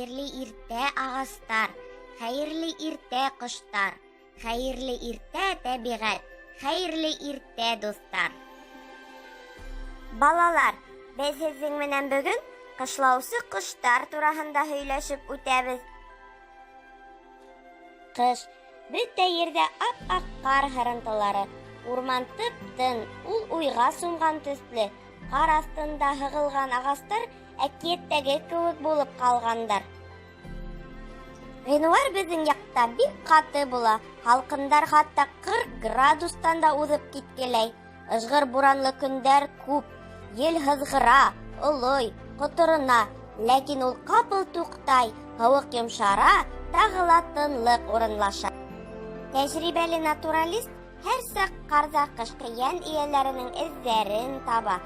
Хәйерле иртә, ағастар, хәйерле иртә, ҡоштар, хәйерле иртә, тәбиғәт, хәйерле иртә, дуҫтар. Балалар, беҙ һеҙҙең менән бөгөн ҡышлаусы ҡоштар тураһында һөйләшеп үтәбеҙ. Ҡыш. Бөтә ерҙә ап-аҡ ҡар һырынтылары. Урман тып-тын, ул уйға сумған төҫлө. Ҡар аҫтында һығылған ағастар әкиәттәге кеүек булып ҡалғандар. Ғинуар беҙҙең яҡта бик ҡаты була, һалҡындар хатта 40 градустан да уҙып киткеләй. Ыжғыр буранлы көндәр күп, ел һыҙғыра, олой, ҡоторона, ләкин ул ҡапыл туҡтай, һыуыҡ йомшара, тағы ла тынлыҡ урынлаша. Тәжрибәле натуралист һәр саҡ ҡарҙа ҡышҡы йән эйәләренең эҙҙәрен таба.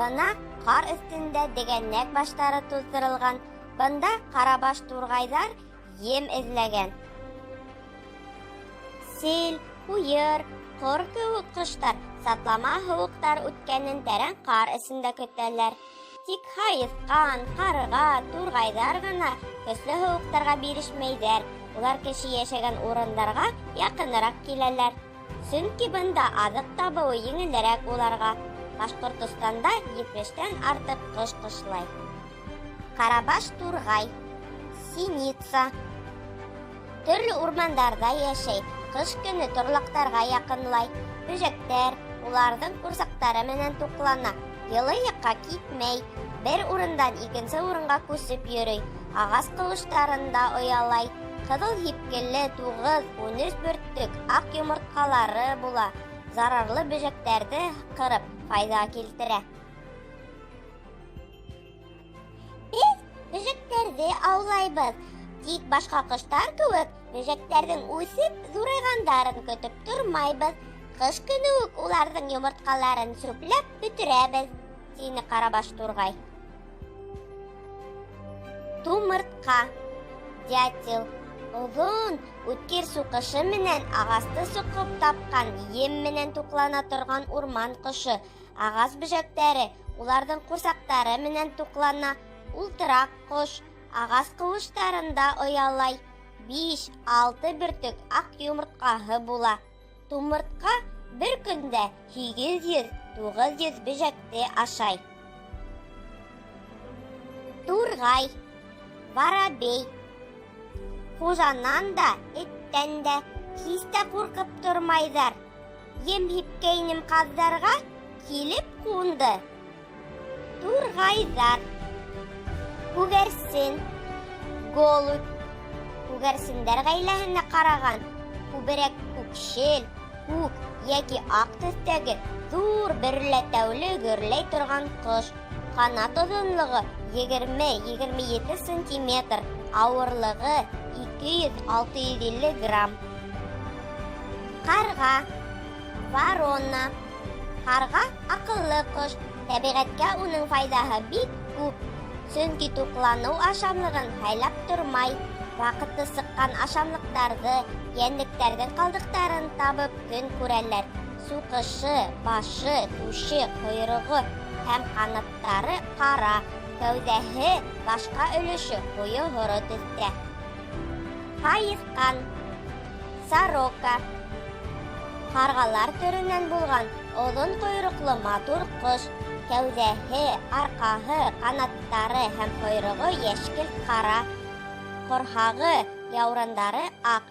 Бына ҡар өҫтөндә дегәнәк баштары туҙҙырылған, бында ҡарабаш турғайҙар ем эҙләгән. Сел, һуйыр, ҡор кеүек ҡоштар сатлама һыуыҡтар үткәнен тәрән ҡар эсендә көтәләр. Тик һайыҫҡан, ҡарға, турғайҙар ғына көслө һыуыҡтарға бирешмәйҙәр, улар кеше йәшәгән урындарға яҡыныраҡ киләләр. Сөнки бында аҙыҡ табыуы еңелерәк уларға. Башҡортостанда етмештән артыҡ ҡош ҡышлай. Ҡарабаш турғай, синица. Төрлө урмандарҙа йәшәй, ҡыш көнө торлаҡтарға яҡынлай. Бөжәктәр, уларҙың ҡурсаҡтары менән туҡлана. Йылы яҡҡа китмәй, бер урындан икенсе урынға күсеп йөрөй, ағас ҡыуыштарында оялай. Ҡыҙыл һипкелле туғыҙ-13 бөртөк аҡ йомортҡалары була, зарарлы бөжәктәрҙе ҡырып, файҙа килтерә. Беҙ бөжәктәрҙе аулайбыҙ. Тик башҡа ҡоштар кеүек бөжәктәрҙең үҫеп ҙурайғандарын көтөп тормайбыҙ. Ҡыш көнө үк уларҙың йомортҡаларын сүпләп бөтөрәбеҙ, тине Ҡарабаш турғай. Тумыртҡа, дятел, оҙон, үткер суҡышы менән ағасты соҡоп тапҡан ем менән туҡлана торған урман ҡошо. Ағас бөжәктәре уларҙың ҡурсаҡтары менән туҡлана. Ултыраҡ ҡош ағас ҡыуыштарында оялай. Биш-алты бөртөк аҡ йомортҡаһы була. Тумыртҡа бер көндә 800-900 бөжәкте ашай. Турғай, воробей. Хужанан да, эттән дә һис тә ҡурҡып тормайҙар. Ем һипкәйнем ҡаҙҙарға, килеп ҡунды. Турғайҙар. Күгәрсен, голубь. Күгәрсендәр ғаиләһенә ҡараған күберәк күкшел, күк йәки аҡ төҫтәге ҙур бөрләтәүле гөрләй торған ҡош. Ҡанат оҙонлоғо 20-27 сантиметр, ауырлығы 200-650 грамм. Ҡарға, ворона. Ҡарға аҡыллы ҡош, тәбиғәткә уның файҙаһы бик күп. Сөнки туҡланыу ашамлығын һайлап тормай, ваҡыты сыҡҡан ашамлыҡтарҙы, йәнлектәрҙең ҡалдыҡтарын табып көн күрәләр. Суҡышы, башы, түше, ҡойроғо һәм ҡанаттары ҡара, кәүҙәһе, башҡа өлөшө ҡуйы һоро төҫтә. Һайыҫҡан, сорока. Ҡарғалар төрөнән булған оҙон ҡойроҡло матур ҡош. Кәүҙәһе, арҡаһы, ҡанаттары һәм ҡойроғо йәшкелт ҡара. Ҡорһағы, яурындары аҡ.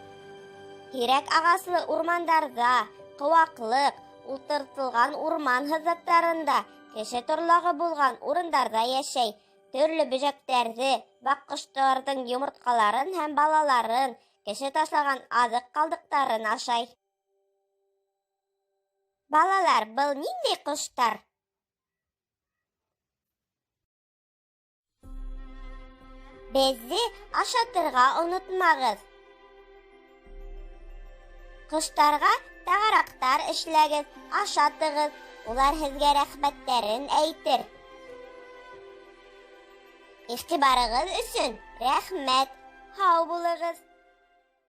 Һирәк ағаслы урмандарҙа, ҡыуаҡлыҡ, ултыртылған урман һыҙаттарында, кеше торлағы булған урындарҙа йәшәй. Төрлө бөжәктәрҙе, ваҡ ҡоштарҙың йомортҡаларын һәм балаларын, кеше ташлаған аҙыҡ ҡалдыҡтарын ашай. Балалар, был ниндәй ҡоштар? Беҙҙе ашатырға онотмағыҙ. Ҡоштарға тағараҡтар эшләгеҙ, ашатығыҙ, улар һеҙгә рәхмәттәрен әйтер. Иғтибарығыҙ өсөн рәхмәт. Һау булығыҙ.